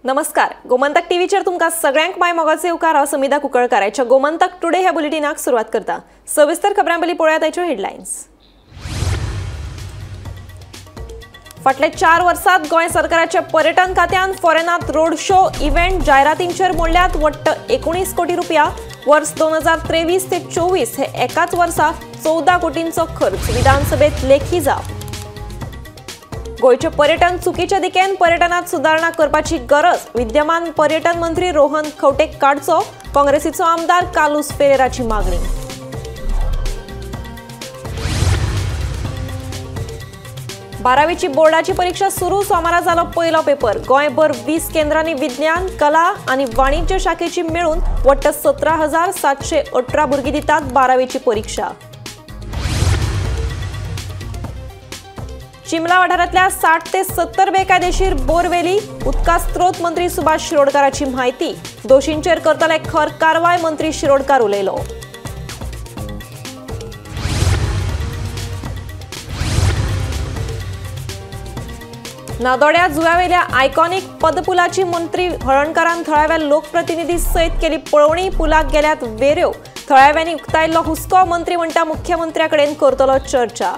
नमस्कार, गोमंतक टीव्हीचेर तुमकां सगळ्यांक my मोगाचे उपकार. हांव समिधा कुंकळकार आयच्या गोमंतक टुडे ह्या बुलेटिनाक सुरवात करता. सविस्तर खबरां पयलीं पळोवया ताच्यो हेडलायन्स. फाटल्या 4 वर्सांत गोंय सरकाराच्या पर्यटन खात्यान फॉरेनात रोड शो इव्हेंट जायरातींचेर मोडल्यात वट्ट 19 कोटी रुपया. वर्स 2023 ते 24 हे एकाच वर्सा 14 कोटींचो खर्च. विधानसभेत लेखी जाप. गोंयचें पर्यटन चुकीच्या दिकेन, पर्यटनात सुदारणा करपाची गरज. विद्यमान पर्यटन मंत्री रोहन खंवटे काडचो, काँग्रेसीचो आमदार कार्लुस फेरेराची मागणी. बारावीची बोर्डाची परीक्षा सुरू. सोमारा जालो पयलो पेपर. गोंयभर 20 केंद्रांनी विज्ञान, कला आनी वाणिज्य शाखेची मेळून वट्ट 17,718 भुरगीं दितात बारावीची परीक्षा. चिमला वाठारांतल्या 60 ते 70 बेकायदेशीर बोरवेली. उदका स्त्रोत मंत्री सुभाष शिरोडकाराची म्हायती. दोशींचेर करतले खर कारवाय, मंत्री शिरोडकार उलयलो. नादोड्या जुव्यावेल्या आयकॉनिक पदपुलाची मंत्री हळणकारान थळाव्या लोकप्रतिनिधी सयत केली पळोवणी. पुलाक गेल्यात वेऱ्यो. थळाव्यांनी उक्तायल्लो हुस्को. मंत्री म्हणटा मुख्यमंत्र्याकडेन करतलो चर्चा.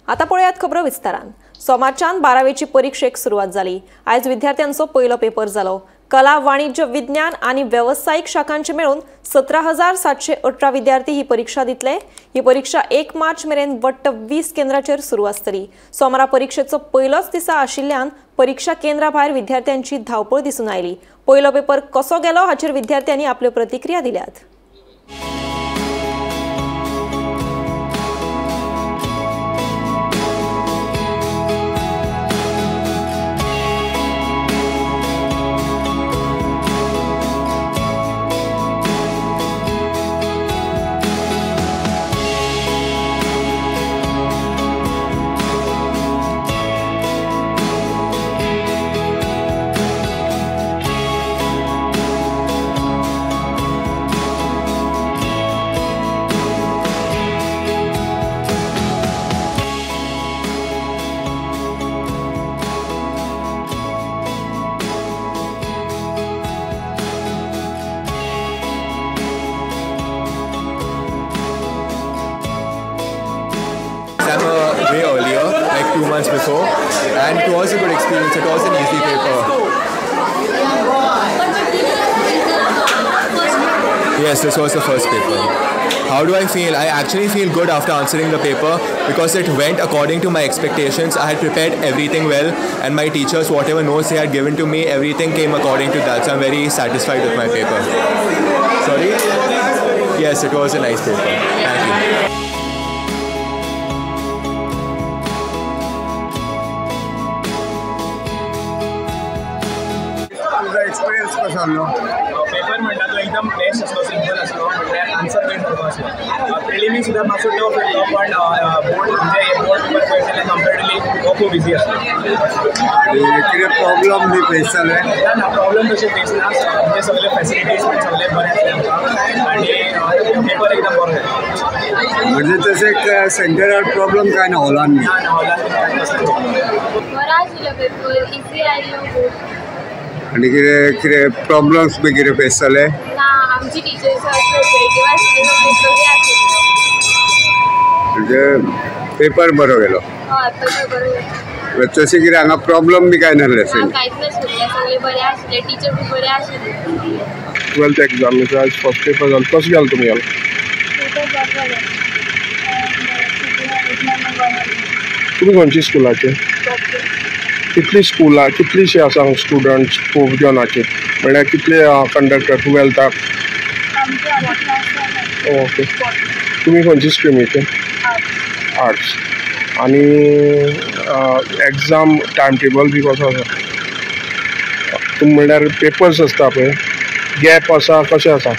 आता पळयात खबरो विस्तारान. सोमारच्यान बारावेची परीक्षेक सुरवात जाली. आयज विद्यार्थ्यांचो पयलो पेपर जालो. कला, वाणिज्य, विज्ञान आनी वेवसायीक शाखांचे मेळून 17,718 विद्यार्थी ही परीक्षा दितले. ही परीक्षा 1 मार्च मेरेन वट्ट 20 केंद्राचेर सुरू आसतली. सोमारा परीक्षेचो पयलोच दिसा आशिल्ल्यान परीक्षा केंद्रा भायर विद्यार्थ्यांची धांवपळ दिसून आयली. पयलो पेपर कसो गेलो हाचेर विद्यार्थ्यांनी आपल्यो प्रतिक्रिया दिल्यात. Way earlier, like 2 months before, and it was a good experience. It was an easy paper. Yes, this was the first paper. How do I feel? I actually feel good after answering the paper because it went according to my expectations. I had prepared everything well, and my teachers, whatever notes they had given to me, everything came according to that. So I'm very satisfied with my paper. Sorry? Yes, it was a nice paper. Thank you. Experience कसो आसलो? Paper म्हणटा तो एकदम best आसलो, simple आसलो, म्हणल्यार answer बी सारको आसलो. प्रिलिमी सुद्दां मातसो टफ येयलो, पण बोर्ड म्हणजे बोर्ड पेपर पळयत जाल्यार कंपेरेटिवली हो खूब इजी आसलो. आनी कितें प्रॉब्लम बी फेस जालें? ना ना, प्रॉब्लम तशें फेस ना. म्हणजे सगळे फॅसिलिटीज पण सगळे बरें आसले आमकां आनी पेपर एकदम बरो जालो. म्हणजे तशें सेंटरार प्रॉब्लम कांय ना हॉलान? ना ना, हॉलान कसलो प्रॉब्लम. बरो आशिल्लो पेपर, इजी आयलो खूब. आनी कितें कितें प्रॉब्लम्स बी कितें फेस जाले? ना, आमची टिचर्स कोऑपरेटिव्ह आसली, सगळी आसली. म्हणजे पेपर बरो गेलो? हय, पेपर बरो गेलो. तशें कितें हांगा प्रॉब्लम बी कांय नासलें? कांयच नाशिल्लें, सगळे बरे आशिल्ले, टिचर बी बरे आशिल्ले. 12th exam आयज फर्स्ट पेपर जालो. कसो गेलो तुमगेलो? पेपर बरो जालो. तुमी खंयच्या स्कुलाचे? कितली स्कुलां कितलीशीं आसा स्टुडंट्स पोप जॉनाचे, म्हणल्यार कितले कंडक्टर 12थाक? ओके, तुमी खंयचे स्ट्रिमीचे? आर्ट्स. आनी एग्जाम टायम टेबल बी कसो आसा? तुमी म्हणल्यार पेपर्स आसता पळय, गॅप आसा कशें आसा?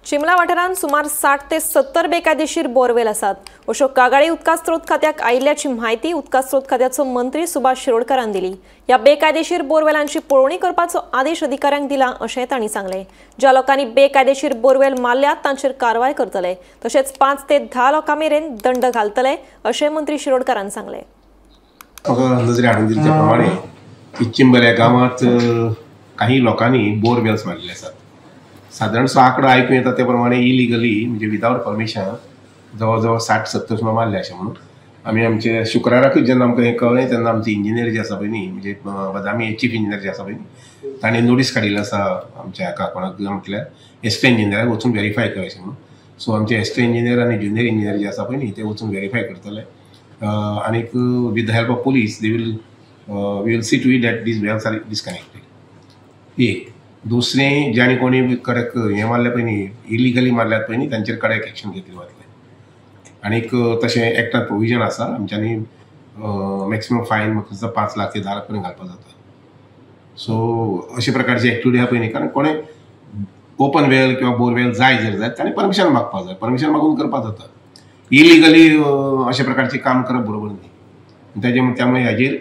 चिमला वाठारांत सुमार 60 ते 70 बेकायदेशीर बोरवेल आसात अश्यो कागाळी उदका स्त्रोत खात्याक आयिल्ल्याची म्हायती उदका स्त्रोत खात्याचो मंत्री सुभाष शिरोडकारान दिली. ह्या बेकायदेशीर बोरवेलांची पळोवणी करपाचो आदेश अधिकाऱ्यांक दिला अशें तांणी सांगलें. ज्या लोकांनी बेकायदेशीर बोरवेल मारल्यात तांचेर कारवाय करतले, तशेंच 5 ते 10 लोकां मेरेन दंड घालतले अशें मंत्री शिरोडकारान सांगलें. म्हाका नजरे हाडून दिले त्या प्रमाणे की चिंबल गांवांत काही लोकांनी बोरवेल्स मारिल्ले आसात. सादारणसो आंकडो आयकूं येता त्या प्रमाणे इलिगली म्हणजे विदावट परमिशन जवळ जवळ 60-70 सुमार मारले अशें म्हणून आमी आमचे शुक्राराकूच जेन्ना आमकां हें कळ्ळें तेन्ना आमचे इंजिनियर जे आसा पळय न्ही, म्हणजे बदामी चीफ इंजिनियर जे आसा पळय न्ही, ताणें नोटीस काडिल्ली आसा आमच्या हाका कोणाक म्हटल्यार एसिस्टंट इंजिनियराक वचून वेरीफाय कर अशें म्हणून. सो आमचे एसिस्टंट इंजिनियर आनी ज्युनियर इंजिनियर जे आसा पळय न्ही ते वचून वेरीफाय करतले आनीक with the help of police they will we will see to it that these wells are disconnected. एक दुसरें ज्याणी कोणी कडक हें मारलें पळय न्ही, इलिगली मारल्यात पळय न्ही, तांचेर कडक एक्शन घेतली वतलें. आनीक तशें एक्टान प्रोविजन आसा आमच्यांनी मॅक्सिमम फायन म्हाका दिसता 5 लाख ते 10 लाख पर्यंत घालपाक जाता. सो अशे प्रकारची एक्टिविटी आहा पळय न्ही, कारण कोणें ओपन वेल किंवा बोरवेल जाय जर जाय ताणें परमिशन मागपाक जाय, परमिशन मागून करपाक जाता. इलिगली अशा प्रकारचें काम करप बरोबर न्ही. ताजे त्यामुळे हाजेर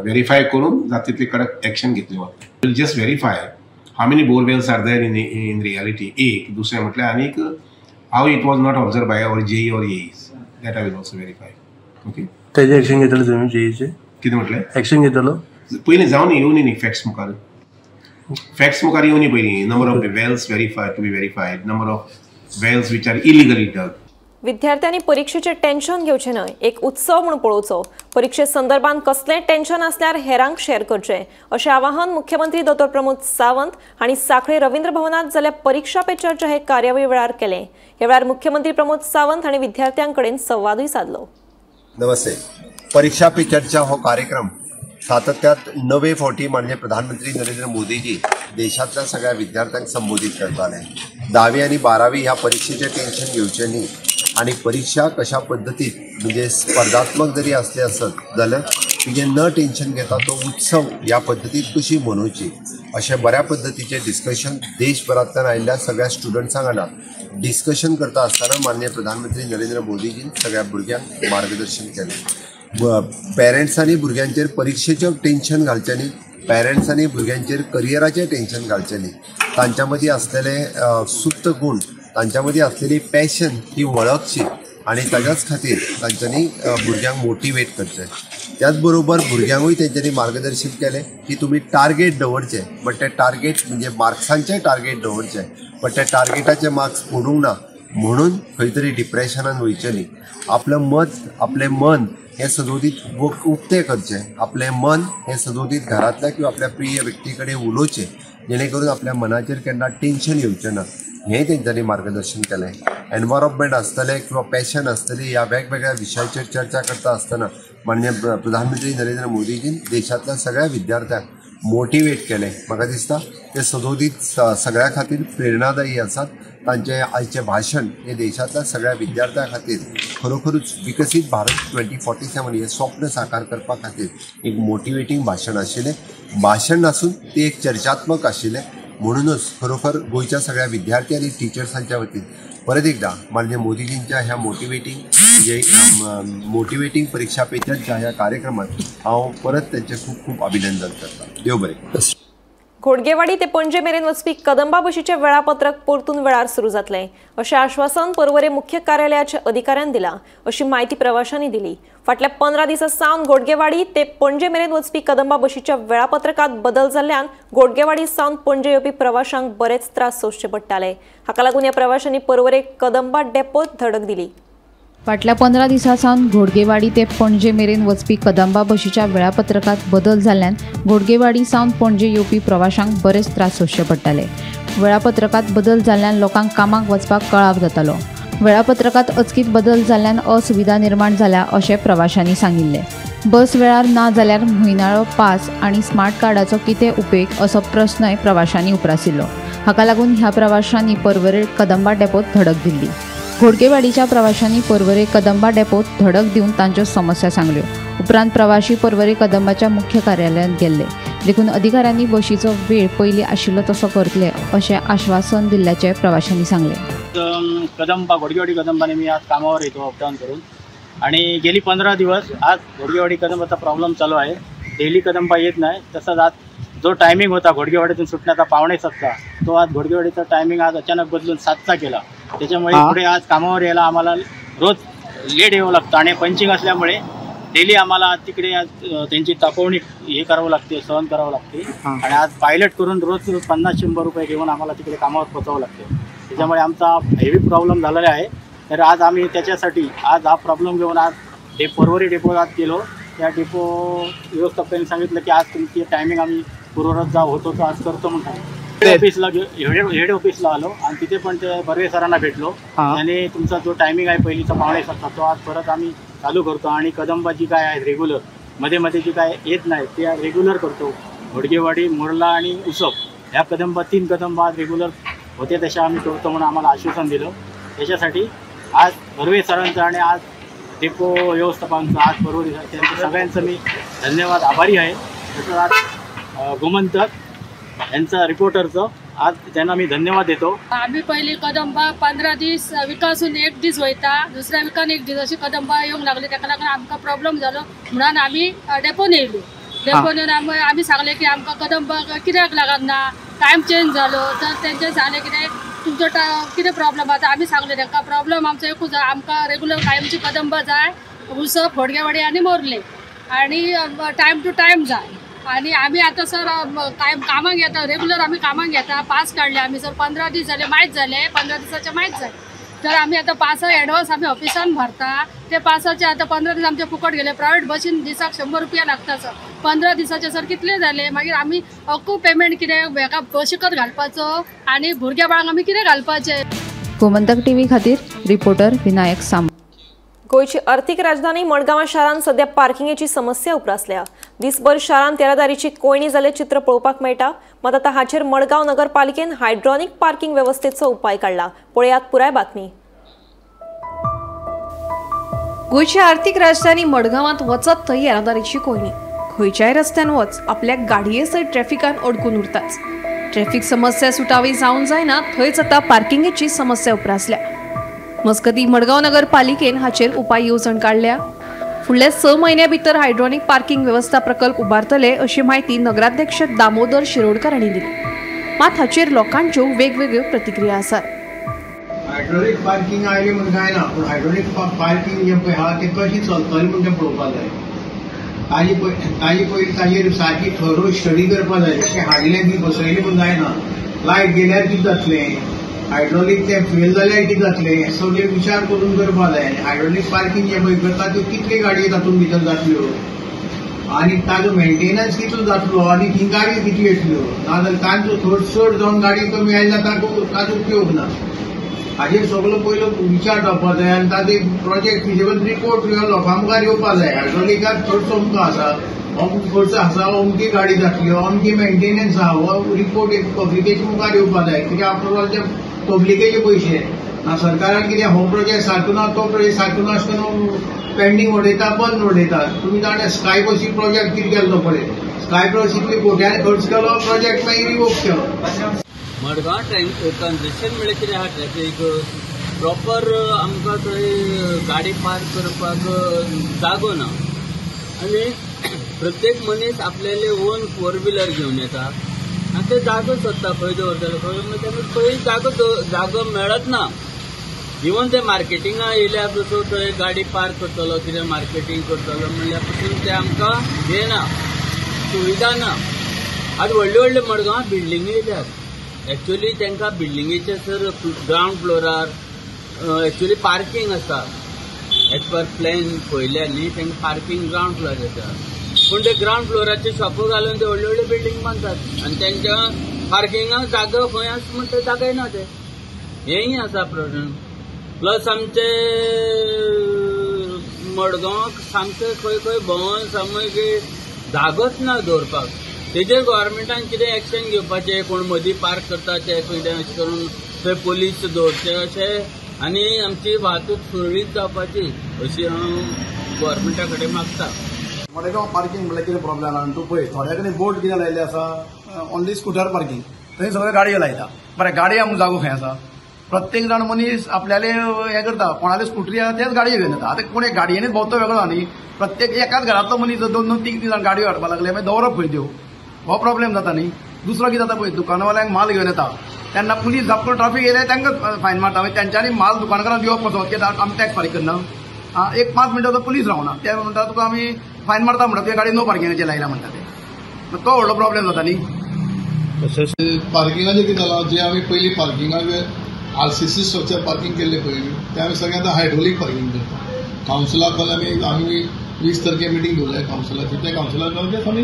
वेरीफाय करून जाता तितली कडक एक्शन घेतली वता. Will just verify how many borewells are there in reality एक. दुसरें म्हटल्यार आनीक how it was not observed by our JE or AEs, that I will also verify. Okay, तेजे एक्शन घेतले तुम्ही जेईचे? कितें म्हटलें? एक्शन घेतलो पयलीं जावन येवनी न्ही, फॅक्ट्स मुखार, फॅक्ट्स मुखार येवनी पयलीं. Number of wells verified to be verified, number of wells which are illegally dug. विद्यार्थ्यांनी परीक्षेचे टेन्शन घेवचें न्हय, एक उत्सव म्हूण पळोवचो. परीक्षे संदर्भात कसलें टेन्शन आसल्यार हेरांक शेअर करचें अशें आवाहन मुख्यमंत्री दोतोर प्रमोद सावंत हांणी सांखळे रवींद्र भवनांत जाल्ल्या परीक्षा पे चर्चा हे कार्यावळी वेळार केलें. ह्या वेळार मुख्यमंत्री प्रमोद सावंत हांणी विद्यार्थ्यां कडेन संवादूय सादलो. नमस्ते. परीक्षा पे चर्चा हो कार्यक्रम सातत्यात 9 फावटी माननीय प्रधानमंत्री नरेंद्र मोदीजी देशांतल्या सगळ्या विद्यार्थ्यांक संबोधित करताले. 10वी आनी 12वी ह्या परीक्षेचें टेन्शन घेवचें न्ही आनी परीक्षा कशा पद्दतीत म्हणजे स्पर्धात्मक जरी असले आसत जाल्यार तुजें न टेन्शन घेता तो उत्सव ह्या पद्दतीत कशी मनोवची अशें बऱ्या पद्दतीचें डिस्कशन देशभरांतल्यान आयिल्ल्या सगळ्या स्टुडंट्सां वांगडा डिस्कशन करता आसतना माननीय प्रधानमंत्री नरेंद्र मोदीजीन सगळ्या भुरग्यांक मार्गदर्शन केलें. पेरंट्सांनी भुरग्यांचेर परिक्षेचें टेन्शन घालचें न्ही, पेरंट्सांनी भुरग्यांचेर करियराचें टेन्शन घालचें न्ही, तांच्या मदीं आसलेले सुप्त गूण, तांच्या मदीं आसलेली पॅशन ही वळखची आनी ताच्याच खातीर तांच्यांनी भुरग्यांक मोटिवेट करचें. त्याच बरोबर भुरग्यांकूय तेंच्यांनी मार्गदर्शन केलें की तुमी टार्गेट दवरचें, बट ते टार्गेट म्हणजे मार्क्सांचें टार्गेट दवरचें, बट त्या टार्गेटाचे मार्क्स पडूंक ना म्हणून खंय तरी डिप्रेशनान वयचें न्ही. आपलें मत, आपलें मन हें सदोदीत उक्तें करचें, आपलें मन हें सदोदीत घरांतल्या किंवा आपल्या प्रिय व्यक्ती कडेन उलोवचें, जेणे करून आपल्या मनाचेर केन्ना टेन्शन येवचें ना, हें तेंच्यांनी मार्गदर्शन केलें. एनवायरमेंट आसतलें किंवा पॅशन आसतली ह्या वेगवेगळ्या विशयाचेर चर्चा करता आसतना माननीय प्रधानमंत्री नरेंद्र मोदीजीन देशांतल्या सगळ्या विद्यार्थ्यांक मोटिवेट केलें. म्हाका दिसता ते सदोदीत सगळ्या खातीर प्रेरणादायी आसात. तांचें आयचें भाशण हें देशांतल्या सगळ्या विद्यार्थ्यां खातीर खरोखरूच विकसीत भारत 2047 हें स्वप्न साकार करपा खातीर एक मोटिवेटींग भाशण आशिल्लें. भाशण नासून तें एक चर्चात्मक आशिल्लें. म्हणूनच खरोखर गोंयच्या सगळ्या विद्यार्थी आनी टिचर्सांच्या वतीन परत एकदा माननीय मोदीजींच्या ह्या मोटिवेटींग म्हणजे मोटिवेटींग परीक्षा पे चर्चा ह्या कार्यक्रमात हांव परत तांचें खूब खूब अभिनंदन करता. देव बरें. घोडगेवाडी ते पणजे मेरेन वचपी कदंबा बशीचें वेळापत्रक परतून वेळार सुरू जातलें अशें आश्वासन पर्वरे मुख्य कार्यालयाच्या अधिकाऱ्यान दिलां अशी म्हायती प्रवाशांनी दिली. फाटल्या 15 दिसां सावन घोडगेवाडी ते पणजे मेरेन वचपी कदंबा बशीच्या वेळापत्रकांत बदल जाल्ल्यान घोडगेवाडी सावन पणजे येवपी प्रवाशांक बरेच त्रास सोंसचे पडटाले. हाका लागून ह्या प्रवाशांनी पर्वरे कदंबा डेपोत धडक दिली. फाटल्या 15 दिसां सावन घोडगेवाडी ते पणजे मेरेन वचपी कदंबा बशीच्या वेळापत्रकांत बदल जाल्ल्यान घोडगेवाडी सावन पणजे येवपी प्रवाशांक बरेच त्रास सोंसचे पडटाले. वेळापत्रकांत बदल जाल्ल्यान लोकांक कामाक वचपाक कळाव जातालो. वेळापत्रकांत अचकीत बदल जाल्ल्यान असुविधा निर्माण जाल्या अशें प्रवाशांनी सांगिल्लें. बस वेळार ना जाल्यार म्हयनाळो पास आनी स्मार्ट कार्डाचो कितें उपेग असो प्रस्नय प्रवाशांनी उप्रासिल्लो. हाका लागून ह्या प्रवाशांनी पर्वरे कदंबा डेपोत धडक दिल्ली. घोडगेवाडीच्या प्रवाशांनी पर्वरे कदंबा डेपोत धडक दिवन तांच्यो समस्या सांगल्यो. उपरांत प्रवाशी पर्वरे कदंबाच्या मुख्य कार्यालयांत गेल्ले. देखून अधिकाऱ्यांनी बशीचो वेळ पयलीं आशिल्लो तसो करतले अशें आश्वासन दिल्ल्याचें प्रवाशांनी सांगलें. कदंबा घोडगेवाडी कदंबाने मी आज कामावर येतो अपडाऊन करून आणि गेली 15 दिवस आज घोडगेवाडी कदंबाचा प्रॉब्लेम चालू आहे. डेली कदंबा येत नाही. तसंच आज जो टायमिंग होता घोडगेवाडीतून सुटण्याचा 6:45चा, तो आज घोडगेवाडीचा टायमिंग आज अचानक बदलून 7चा केला. त्याच्यामुळे पुढे आज कामावर यायला आम्हाला रोज लेट यावं लागतं आणि पंचिंग असल्यामुळे डेली आम्हाला तिकडे आज त्यांची तापवणी हे करावं लागते, सहन करावं लागते. आणि आज पायलट करून रोज 50-100 रुपये घेऊन आम्हाला तिकडे कामावर पोचावं लागते. त्याच्यामुळे आमचा हेवी प्रॉब्लेम झालेला आहे. तर आज आम्ही त्याच्यासाठी आज हा प्रॉब्लेम घेऊन आज पर्वरी डेपोत आज गेलो. त्या डेपो व्यवस्थापकांनी सांगितलं की आज तुमची टायमिंग आम्ही पूर्वरत जा होतो तो आज करतो म्हणून. ऑफिसला हेड ऑफिसला आलो आणि तिथे पण ते बर्वे सरांना भेटलो. आणि तुमचा जो टायमिंग आहे पहिलीचा 6:45 तो आज परत आम्ही चालू करतो. आणि कदंबा जी काय आहे रेग्युलर मध्ये मध्ये जी काय येत नाही ते रेग्युलर करतो. घोडगेवाडी, मोर्ला आणि उसप ह्या कदंबा 3 कदंबा आज रेग्युलर होते तशा आम्ही करतो म्हणून आम्हाला आश्वासन दिलं. त्याच्यासाठी आज बर्वे सरांचं आणि आज डेपो व्यवस्थापकांचं, आज पर्वरी त्यांचं सगळ्यांचं मी धन्यवाद आभारी आहे. तसंच आज गोमंतक यांचा रिपोर्टरचं आज त्यांना मी धन्यवाद देतो. आम्ही पयली कदंबा 15 दीस विकासून एक दीस वयता, दुसऱ्या विकान एक दीस अशी कदंबा येवंक लागली. ताका लागून आमकां प्रॉब्लम जालो म्हणून आमी डेपोन येयलो. डेपोन येवन आमी सांगलें की आमकां कदंबा कित्याक लागना, टायम चेंज जालो. तर तेंचे सांगलें कितें तुमचो कितें प्रॉब्लम आसा. आमी सांगलें तांकां प्रॉब्लम आमचो एकूच, आमकां रेगुलर कायमची कदंबा जाय, उसप, घोडगेवाडी आनी मोर्ले, आनी टायम टू टायम जाय. आणि आम्ही आता सर काय कामाक येता, रेगुलर आम्ही कामाक येता. पास काढले आम्ही सर 15 दीस झाले, मायज झाले 15 दिसाचे मायज जाले. तर आम्ही आता पासा ॲडव्हान्स आम्ही ऑफिसान भरता, ते पासाचे आता 15 दीस आमचे फुकट गेले. प्रायव्हेट बसीन दिसाक 100 रुपया लागता सर. 15 दिसाचे सर कितले झाले. मागीर आमी अख्खो पेमेंट कितें हेका बशीकच घालपाचो आनी भुरग्या बाळांक आमी कितें घालपाचें. गोमंतक टीव्ही खातीर रिपोर्टर विनायक सामंत. गोंयची आर्थिक राजधानी मडगांव शारांत सध्या पार्किंगेची समस्या उप्रासल्या. दिसभर शारांत येरादारीची कोयणी जाल्लें चित्र पळोवपाक मेळटा. मात आतां हाचेर मडगांव नगरपालिकेन हायड्रॉनिक पार्किंग वेवस्थेचो उपाय काडला. पळयात पुराय बातमी. गोंयची आर्थिक राजधानी मडगांवांत वचत थंय येरादारीची कोयणी. खंयच्याय रस्त्यान वच आपल्या गाडये सयत ट्रॅफिकान अडकून उरताच. ट्रॅफिक समस्या सुटावी जावन जायना थंयच आतां पार्किंगेची समस्या उप्रासल्या. मजगतीं मडगांव नगरपालिकेन हाचेर उपाय येवजण काडल्या. फुडल्या 6 म्हयन्या भितर हायड्रॉनिक पार्किंग वेवस्था प्रकल्प उबारतले अशी म्हायती नगराध्यक्ष दामोदर शिरोडकर हांणी दिली. मात हाचेर लोकांच्यो वेगवेगळ्यो प्रतिक्रिया आसात. हायड्रॉलिक पार्किंग आयली म्हूण जायना, पूण हायड्रॉलिक पार्किंग जें पळय आहा तें कशी चलतलें म्हूण तें पळोवपाक जाय. ताजी पयलीं ताजेर सारकी थरो स्टडी करपाक जाय. तशें हाडलें बी बसयलें म्हूण जायना. लायट गेल्यार कितें जातलें, हायड्रॉलिक तें फेल जाल्यार कितें जातलें, हें सगळें विचार करून करपाक जाय. आनी हायड्रॉलिक पार्किंग जें पळय करता त्यो कितल्यो गाडयो तातूंत भितर जातल्यो आनी ताजो मेंटेनन्स कितलो जातलो आनी ती गाडयो कितल्यो येतल्यो, नाजाल्यार तांचो थोड चड जावन गाडी कमी आयली जाल्यार ताजो उपयोग ना. हाजेर सगलो पयलो विचार जावपाक जाय आनी ताजो एक प्रोजेक्ट फिजिबल रिपोर्ट लोकां मुखार येवपाक जाय. हायड्रॉलिकाक चडसो अमको आसा, अमको खर्च आसा, अमकी गाडी जातली, अमकी मेंटेनन्स आहा, हो रिपोर्ट एक पब्लिकेच्या मुखार येवपाक जाय. कित्याक आफ्टर ऑल ते पब्लिकेचे पयशे ना. सरकारान कितें हो प्रोजेक्ट सारको ना तो प्रोजेक्ट सारको ना अशें करून पेंडींग उडयता, बंद उडयता. तुमी जाणा स्काय बसी प्रोजेक्ट कितें केलो पळय, स्काय बस इतले कोट्यांनी खर्च केलो, प्रोजेक्ट मागीर रिवोक केलो. मडगांव कंजेशन म्हळ्यार कितें आहा, ट्रॅफीक प्रॉपर आमकां थंय गाडी पार्क करपाक जागो ना आनी प्रत्येक मनीस आपल्याले ओन 4 व्हिलर घेवन येता आनी ते जागो सोदता खंय दवरतले खंय, खंय जागो मेळत ना. इवन ते मार्केटिंगा येयल्या पसून थंय गाडी पार्क करतलो कितें मार्केटींग करतलो म्हणल्यार पसून ते आमकां हें ना, सुविधा ना. आतां व्हडले व्हडले मडगांव बिल्डिंगी येयल्यात. एक्चुअली तांकां बिल्डिंगेचे सर ग्रावंड फ्लोरार एक्चुअली पार्किंग आसा, एज पर प्लॅन पळयल्या न्ही तांकां पार्किंग ग्रावंड फ्लोर आसा, पूण ते ग्रावंड फ्लोराचे शॉपां घालून ते व्हडले व्हडले बिल्डिंग बांदतात आनी तांच्या पार्किंगाक जागो खंय आसा म्हण ते जागयना ते, हेंय आसा प्रॉब्लम. प्लस आमचे मडगांवाक सामके खंय खंय भोंवन सामके जागोच ना दवरपाक. तेजेर गव्हर्मेंटान कितें एक्शन घेवपाचें, कोण मदीं पार्क करता ते कितें अशें करून थंय पोलीस दवरचे अशें आनी आमची वाहतूक सुरळीत जावपाची अशी हांव गव्हर्मेंटा कडेन मागता. मडगांव पार्किंग म्हणल्यार कितें प्रॉब्लम आहा तूं पळय, थोड्या कडेन बोर्ड कितें लायिल्ले आसा, ओनली स्कुटर पार्किंग, थंय सगळे गाडयो लायता. बरें, गाडयो आमकां जागो खंय आसा, प्रत्येक जाण मनीस आपल्याले हें करता, कोणाले स्कुटरी आसा तेच गाडयो घेवन येता. आतां कोण एक गाडयेनच भोंवतो वेगळो न्ही, प्रत्येक एकाच घरांतलो मनीस 2 2 3 3 जाण गाडयो हाडपाक लागले, मागीर दवरप खंय त्यो, हो प्रॉब्लेम जाता न्ही. दुसरो कितें जाता पळय, दुकानवाल्यांक माल घेवन येता तेन्ना पुलीस धापकून ट्राफीक येयले तांकां फायन मारता, मागीर तेंच्यांनी माल दुकानकारांक दिवप कसो, कित्याक आमी टॅक्स फारीक करना. एक 5 मिनटां तो पुलीस रावना, ते म्हणटा तुका आमी फायन मारता म्हणटा, तुवें गाडी नो पार्किंगाचेर लायला म्हणटा ते, तो व्हडलो प्रॉब्लेम जाता न्ही. तशेंच पार्किंगाचें कितें जालां, जे आमी पयलीं पार्किंगाक आरसीसी स्ट्रक्चर पार्किंग केल्लें पळय, ते आमी सगळें आतां हायड्रोलीक पार्किंग करता. कावन्सिलाक फाल्यां आमी 20 तारखे मिटींग दवरल्या कावन्सिलाची, त्या कावन्सिलाक आमी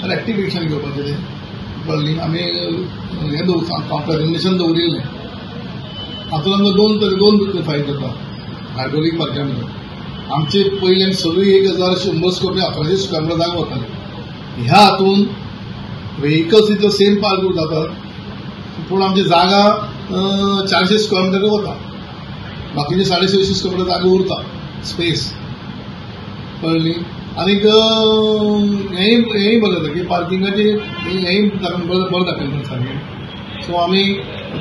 रेक्टिफिकेशन घेवपाचें तें कळ्ळी. आमी हें दवर प्रेजेंटेशन दवरिल्लें. हातूंत आमकां दोन फायदे जाता हायड्रोलीक पार्किंगा भितर. आमचे पयलीं सगळी 1100 स्क्वेअर 1100 स्क्वेअर मिटर जागा वताली, ह्या हातून व्हेकल्स इतलो सेम पार्क जातात, पूण आमची जागा 400 स्क्वेअर मिटर वता, बाकीचे 650 स्क्वेअर मिटर जागा उरता स्पेस, कळ्ळी. आनीक हेंय बरें जाता की पार्किंगाची हेंय बरें दाखयलें सारकें. सो आमी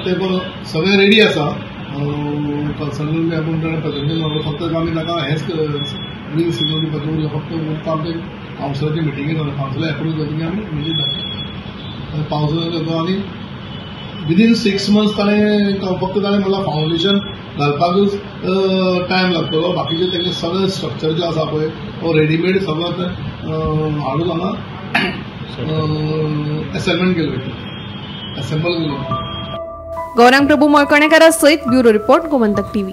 ते पण सगळें रेडी आसा, कन्सल्टंट बी आपूण ताणें प्रेजेंटेशन, फक्त आमी ताका हेंच ग्रीन सिग्नल दिवपाचें उरलें, फक्त उरता आमचें कावन्सिलाची मिटिंगे जाता, कावन्सिला एप्रूव जातकीर आमी इमिजिएट धाडटा. पावसाचो जाता आनी विदीन 6 मंथ्स ताणें फक्त ताणें म्हणलां फावंडेशन घालपाकूच टायम लागतलो, बाकीचें तेगेलें सगळें स्ट्रक्चर जें आसा पळय तो रेडीमेड सगळो हाडून हांगा असेंबल केलो असेंबल केलो. गौरांग प्रभू मळकणेकारा सयत bureau report, Gomantak TV.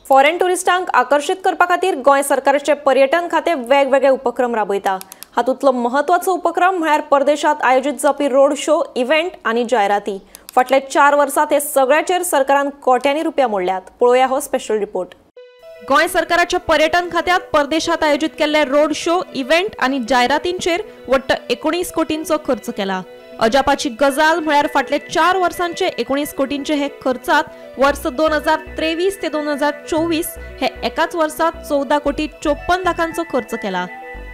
Foreign टुरिस्टांक आकर्शीत करपा खातीर गोंय सरकारचे पर्यटन खाते वेगवेगळे उपक्रम राबयता. हातूंतलो महत्वाचो उपक्रम म्हळ्यार परदेशात आयोजीत जावपी रोड शो, इव्हेंट आनी जायराती. फाटल्या 4 वर्सांत हे सगळ्याचेर सरकारान कोट्यांनी रुपया मोडल्यात. पळोवया हो स्पेशल रिपोर्ट. गोंय सरकाराच्या पर्यटन खात्यात परदेशात आयोजीत केल्ले रोड शो, इव्हेंट आनी जायरातींचेर वट्ट 19 कोटींचो खर्च केला. अजापाची गजाल म्हळ्यार फाटले 4 वर्सांचे 19 कोटींचे हे खर्चात वर्स 2023 ते 2024 हे एकाच वर्सात 14 कोटी 54 लाखांचो खर्च केला.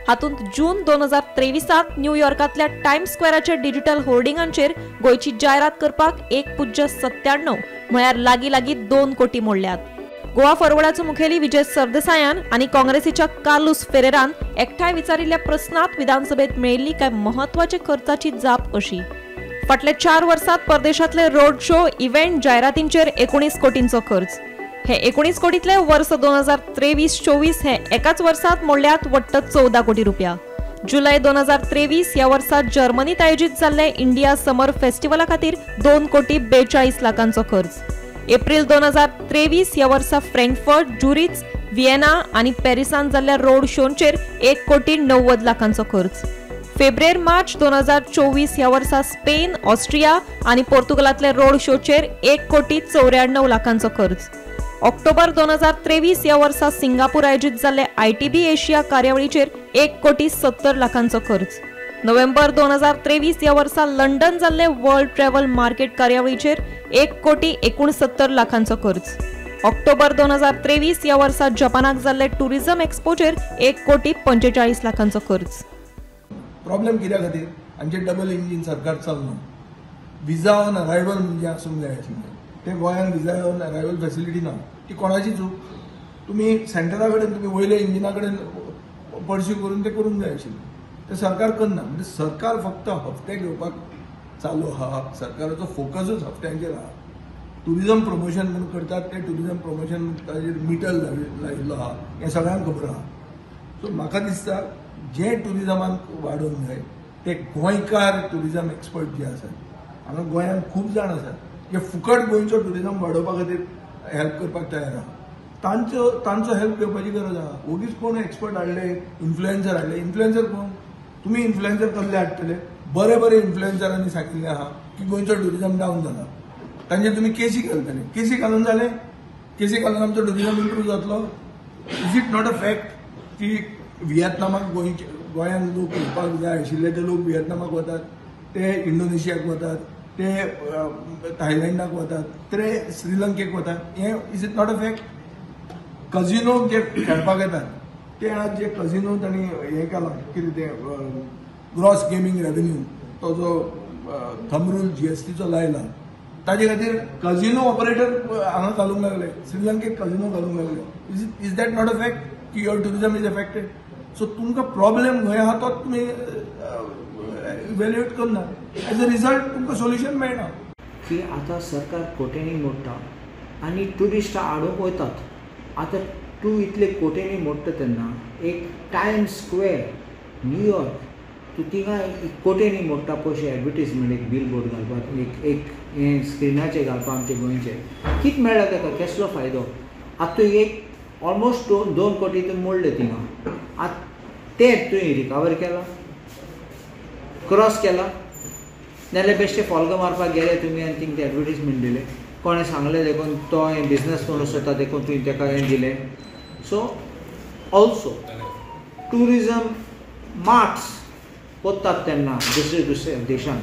हातूंत जून 2023 न्यूयॉर्कांतल्या टायम्स स्क्वेअराच्या डिजिटल होर्डिंगांचेर गोंयची जायरात करपाक 1.97 म्हळ्यार लागीं लागीं 2 कोटी मोडल्यात. गोवा फॉरवर्डाचो मुखेली विजय सरदेसायान आनी काँग्रेसीच्या कार्लूस फेरेरान एकठांय विचारिल्ल्या प्रस्नात विधानसभेत मेळिल्ली कांय महत्वाचे खर्चाची जाप अशी. फाटल्या 4 वर्सात परदेशांतले रोड शो, इव्हेंट, जायरातींचेर 19 कोटींचो खर्च. हे 19 कोटीतले वर्स 2023-24 हे एकाच वर्सात मोडल्यात वट्ट 14 कोटी रुपया. जुलय 2023 ह्या वर्सा जर्मनीत आयोजीत जाल्ले इंडिया समर फेस्टिवला खातीर 2 कोटी 42 लाखांचो खर्च. एप्रिल 2023 ह्या वर्सा फ्रँकफर्ट, ज्युरिच, व्हिएना आनी पॅरिसांत जाल्ल्या रोड शोंचेर 1 कोटी 90 लाखांचो खर्च. फेब्रुवारी मार्च 2024 ह्या वर्सा स्पेन, ऑस्ट्रिया आनी पोर्तुगालांतल्या रोड शोचेर 1 कोटी 94 लाखांचो खर्च. ऑक्टोबर 2023 ह्या वर्सा सिंगापूर आयोजीत जाल्ले ITB Asia कार्यावळीचेर 1 कोटी 70 लाखांचो खर्च. नोव्हेंबर 2023 ह्या वर्सा लंडन जाल्ले वर्ल्ड ट्रॅव्हल मार्केट कार्यावळीचेर 1 कोटी 69 लाखांचो खर्च. ऑक्टोबर 2023 ह्या वर्सा जपानाक जाल्ले टुरिझम एक्सपोचेर 1 कोटी 45 लाखांचो खर्च. प्रॉब्लेम कित्या खातीर आमचें डबल इंजीन सरकार चलना. विजा ऑन अरायवल म्हणजे आसूंक जाय आशिल्लें, तें गोंयांत विजा ऑन अरायवल फॅसिलिटी ना. ती कोणाची चूक? तुमी सेंटरा कडेन, तुमी वयल्या इंजिना कडेन पर्स्यू करून तें करूंक जाय आशिल्लें, तें सरकार करना. म्हणजे सरकार फक्त हप्ते घेवपाक चालू आहा, सरकाराचो फोकसूच हप्त्यांचेर आहा. टुरिजम प्रमोशन म्हूण करतात, तें टुरिजम प्रमोशन ताजेर मिटर लायिल्लो आहा, हें सगळ्यांक खबर आहा. सो म्हाका दिसता जें टुरिजमान वाडोवंक जाय ते गोंयकार टुरिजम एक्सपर्ट जे आसात, हांगा गोंयांत खूब जाण आसात जे फुकट गोंयचो टुरिजम वाडोवपा खातीर हेल्प करपाक तयार आहा, तांचो हेल्प घेवपाची गरज आहा. ओगीच कोण एक्सपर्ट हाडले, इन्फ्लुएन्सर हाडले. इन्फ्लुएन्सर कोण? तुमी इन्फ्लुएन्सर कसले हाडटले? बरे बरे इन्फ्लुएन्सरांनी सांगिल्लें आहा की गोंयचो टुरिजम डावन जाला, तांचेर तुमी केसी घालतले. केसी घालून जालें? केसी घालून आमचो टुरिजम इम्प्रूव जातलो? Is it not a fact की व्हिएतनामाक गोंयांत लोक येवपाक जाय आशिल्ले ते लोक व्हिएतनामाक वतात, ते इंडोनेशियाक वतात, ते थायलंडाक वतात, ते श्रीलंकेक वतात. हें is it not a fact? Casino जे खेळपाक येतात ते आज जे कझिनो तांणी हें केलां कितें तें ग्रॉस गेमींग रेवेन्यू तो जो थंब रूल GSTचो लायला ताजे खातीर कझिनो ऑपरेटर हांगा घालूंक लागले, श्रीलंकेक कझिनो घालूंक लागले. Is that not a fact की your tourism is affected? So तुमकां प्रॉब्लेम खंय आहा तो तुमी इवेल्युएट करना, एज अ रिजल्ट तुमकां सोल्युशन मेळना. की आतां सरकार कोट्यांनी मोडटा आनी ट्युरिस्टां हाडूंक वयतात. आतां तूं इतले कोट्यांनी मोडटा तेन्ना एक टायम्स स्क्वेअर न्यूयॉर्क तूं थिंगा कोट्यांनी मोडटा पयशे एडवर्टीजमेंट एक बील बोर्ड घालपाक, एक एक हें स्क्रिनाचेर घालपाक आमचे गोंयचे कितें मेळ्ळा ताका, कसलो फायदो? आतां तूं एक ऑलमोस्ट 2 कोटी तूं मोडले थिंगा, आतां ते तुवें रिकवर केला, क्रॉस केला, नाल्यार बेश्टे फोल्गां मारपाक गेले तुमी आनी थिंग ते एडवर्टीजमेंट दिले, कोणें सांगलें देखून तो हें बिजनस करूंक सोदता देखून तुवें ताका हें दिलें. सो ऑल्सो ट्युरिजम मार्ट्स वतात तेन्ना दुसरे दुसऱ्या देशान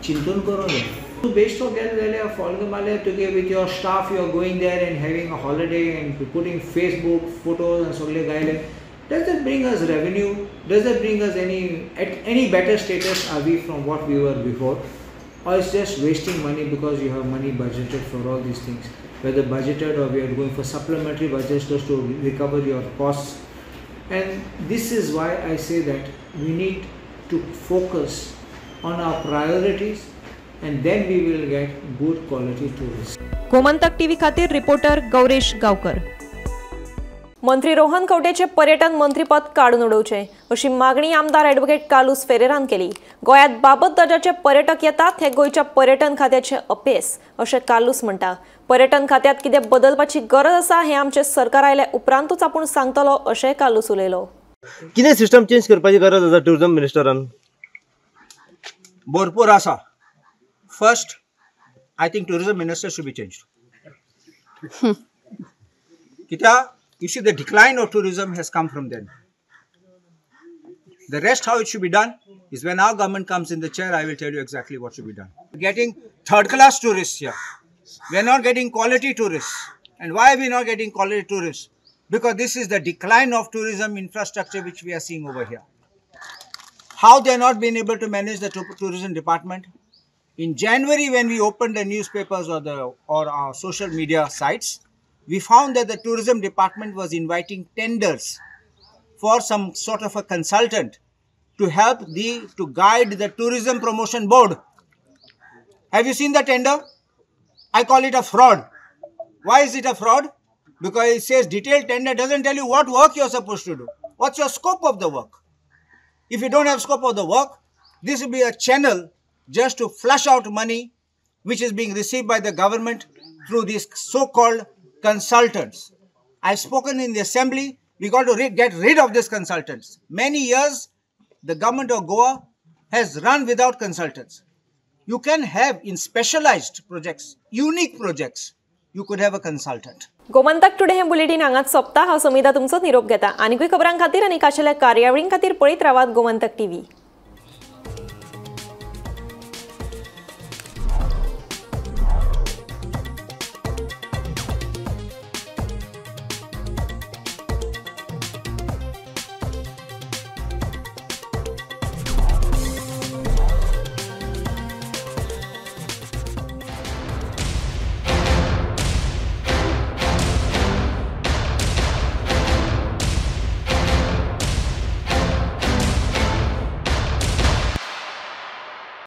चिंतून करूंक जाय. तूं बेश्टो गेले जाल्यार फोल्गां मारल्यार तुगे with your staff you are going there and having a holiday and putting Facebook photos आनी सगळे गायले. Does that bring us revenue? Does that bring us any better status are we from what we were before? Or it's just wasting money because you have money budgeted for all these things, whether budgeted or we are going for supplementary budgets just to recover your costs. And this is why I say that we need to focus on our priorities and then we will get good quality tourists. Gomantak TV खातीर reporter Gauresh Gavkar. मंत्री रोहन खंवटेचे पर्यटन मंत्रीपद काडून उडोवचें अशी मागणी आमदार advocate Carlos फेरेरान केली. गोंयांत बाबत दर्जाचे पर्यटक येतात हे गोंयच्या पर्यटन खात्याचे अपेस अशें कार्लुस म्हणटा. पर्यटन खात्यांत कितें बदलपाची गरज आसा हें आमचें सरकार आयले उपरांतूच आपूण सांगतलो अशें कार्लुस उलयलो. कितें सिस्टम चेंज करपाची गरज आसा टुरिझम मिनिस्टरान? भरपूर आसा. First I think tourism minister should be changed. कित्याक you see, the decline of tourism has come from then. The rest, how it should be done, is when our government comes in the chair, I will tell you exactly what should be done. We're getting third-class tourists here. We are not getting quality tourists. And why are we not getting quality tourists? Because this is the decline of tourism infrastructure which we are seeing over here. How they are not being able to manage the tourism department? In January, when we opened the newspapers or our social media sites, we found that the tourism department was inviting tenders for some sort of a consultant to help to guide the tourism promotion board. Have you seen the tender? I call it a fraud. Why is it a fraud? Because it says detailed tender, doesn't tell you what work you're supposed to do. What's your scope of the work? If you don't have scope of the work, this will be a channel just to flush out money which is being received by the government through these so-called consultants. I've spoken in the assembly, we got to get rid of these consultants. Many years, the government of Goa has run without consultants. You can have in specialized projects, unique projects, you could have a consultant. Gomantak today hey bulletin हांगाच सोंपता. हांव समिता तुमचो निरोप घेता. आनीकूय खबरां खातीर आनी खाशेल्या कार्यावळीं खातीर पळयत रावात गोमंतक टीव्ही.